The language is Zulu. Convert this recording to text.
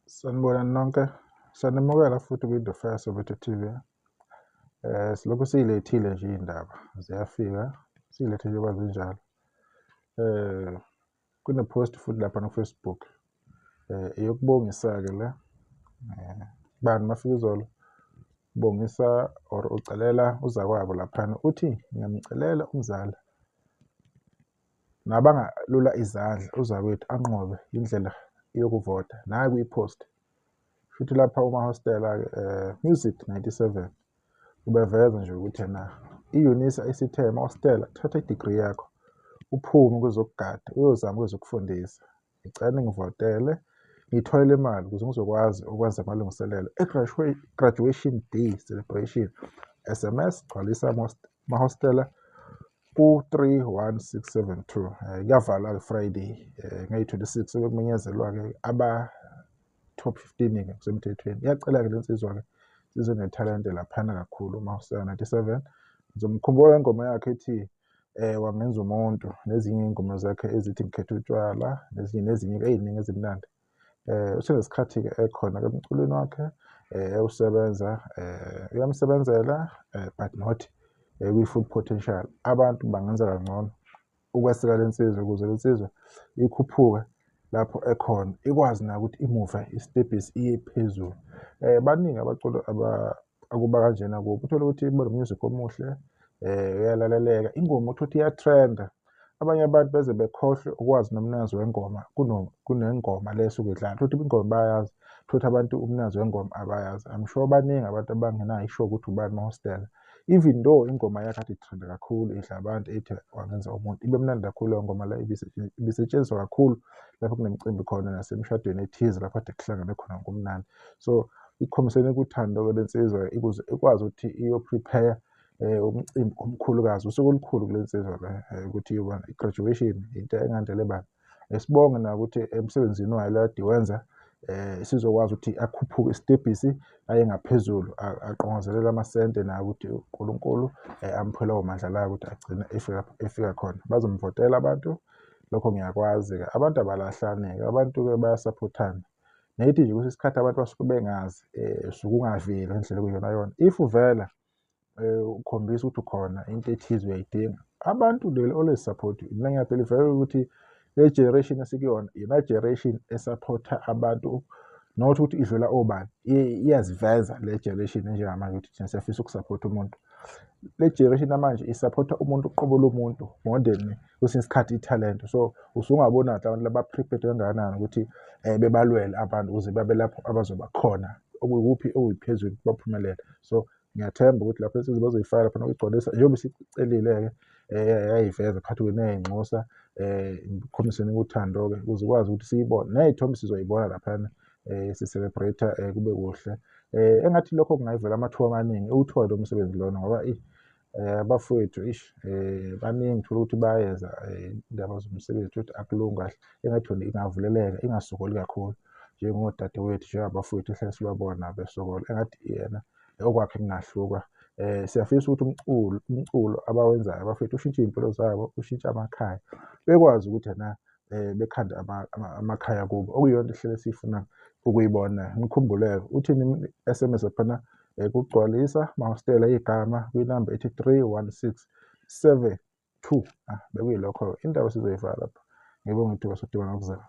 Sanibonani nonke, sanimukela futhi kwi-The Fire Soweto TV. Silokhu siyilethile nje iy'ndaba ziyafika, siyilethe njengoba zinjalo. Kune-post futhi lapha no-Facebook eyokubongisa-ke le bani Mafikizolo ubongisa or ucelela uzakwabo laphana uthi ngiyamcelela umzala nabangalula izandla uzakwethu anqobe indlela yokuvota nayi kwi-post futhi lapha umahostela-ke Music 97 ubeveza nje ukuthi yena i-UNISA isithe mahostela thatha i-degree yakho uphume kwezokugada uyozama kwezokufundisa ngicela ningivotele ngithole le mali ukuze ngizokwazi ukwenza amalungiselelo e-graduation day celebration. SMS gcwalisa amahostela ku-31672. Kuyavalwa-ke Friday ngeyi-26 sekumenyezelwa-ke aba-top 15-ke kusemthethweni. Iyacela-ke le nsizwa-ke insizwa enethalente laphana kakhulu umahostela 97. Ngizomkhumbula ingoma yakhe ethi wangenza umuntu nezinye iy'ngoma zakhe ezithi ngikhetha utshwala nezinye nezinye ey'ningi ezimnandi. Usenesikhathi-ke ekhona-ke emculweni wakhe ewusebenza uyamsebenzela but not kwi-full potential. Abantu bangenza kangcono ukweseka le nsizwa ukuze le nsizwa ikhuphuke lapho ekhona ikwazi nayo ukuthi imuve isitebhisi iye phezulu. Baningi abaculi akuba kanjena kubo uthole ukuthi bano-music omuhle uyalaleleka ingoma uthole ukuthi iyatrenda. Abanye abantu beze bekhohlwe ukwazi nomnikazi wengoma kunengoma le esuke idlala. Uthole ukuthi ingoma bayayazi, uthole ukuthi abantu umnikazi wengoma abayazi. I'm sure baningi abantu abangenayo isho ukuthi ubani Mahostela. Even though ingoma yakhe kade itrenda kakhulu idla abantu ethi wangenza umuntu, ibe mnandi kakhulu leyo ngoma leyo ibisetshenziswa kakhulu lapho kunemicimbi khona nasemshadweni ethize lapho kade kuhlangene khona kumnandi. So ikhombisene uthando-ke le nsizwa ukuze ikwazi ukuthi iyo-prepare umcimbi omkhulukazi, usuku olukhulu kule nsizwa le ukuthi iyoba i-graduation into engandele bani. Sibonge nakuthi emsebenzini wayo lo kade iwenza sizokwazi ukuthi akhuphuke isitebhisi aye ngaphezulu aqongozelele amasente naye ukuthi uNkulunkulu amuphe lawo mandla lawo ukuthi agcine efika lapho efika khona. Bazomvotela abantu, lokho ngiyakwazi-ke. Abantu abalahlani-ke, abantu-ke bayasaphothana. Ngithi nje kwesinye isikhathi abantu basuke bengazi usuke ungaveli ngendlela okuyiyona yona. If uvela ukhombisa ukuthi ukhona into ethize uyayidinga, abantu they will always support you. Mina ngiyabhilivela ukuthi le generation esikuyona iyona generation esaphotha abantu not ukuthi idlula obani, iyaziveza le generation enjengamanje ukuthi thina siyafisa ukusaphotha umuntu. Le generation yamanje isaphotha umuntu uqobo lomuntu more than kwesinye isikhathi ithalente. So usungabona kahle abantu laba-prepared kangakanani ukuthi bebalwele abantu ukuze babe lapho abazoba khona, okuyikuphi okuyiphezulu baphumelele. So ngiyathemba ukuthi lapho insizwa bazoyifaka lapha nokuyigcwalisa njengoba isicelile-ke yayiveza phakathi kwenu yayinxusa ikhombisene uthando-ke ukuze ikwazi ukuthi siyibone ney'thombe sizoyibona laphayana si-celebrate kube kuhle. Engathi lokho kungayivula amathuba amaningi uwuthole umsebenzi lona ngoba eyi abafowethu eish baningi uthole ukuthi bayenza indaba zomsebenzi uthole ukuthi akulungi kahle. Engathi yona ingavuleleka ingasokoli kakhulu njengodadewethu njengabafowethu ehlale sibabona besokola. Engathi yena okwakhe kungahluka. Siyafisa ukuthi umculo umculo abawenzayo abafowethu ushintshe iy'mpilo zabo, ushintshe amakhaya bekwazi ukuthi ena bekhande amakhaya kubo okuyiyona into ehlele siyifuna ukuyibona. Nikhumbule-ke uthini i-S_M_S laphana kugcwalisa mahostela igama kwinamba ethi 31672. Ah, bekuyilokho indaba sizoyivala lapha. Ngibonge ithuba sodibana ngokuzayo.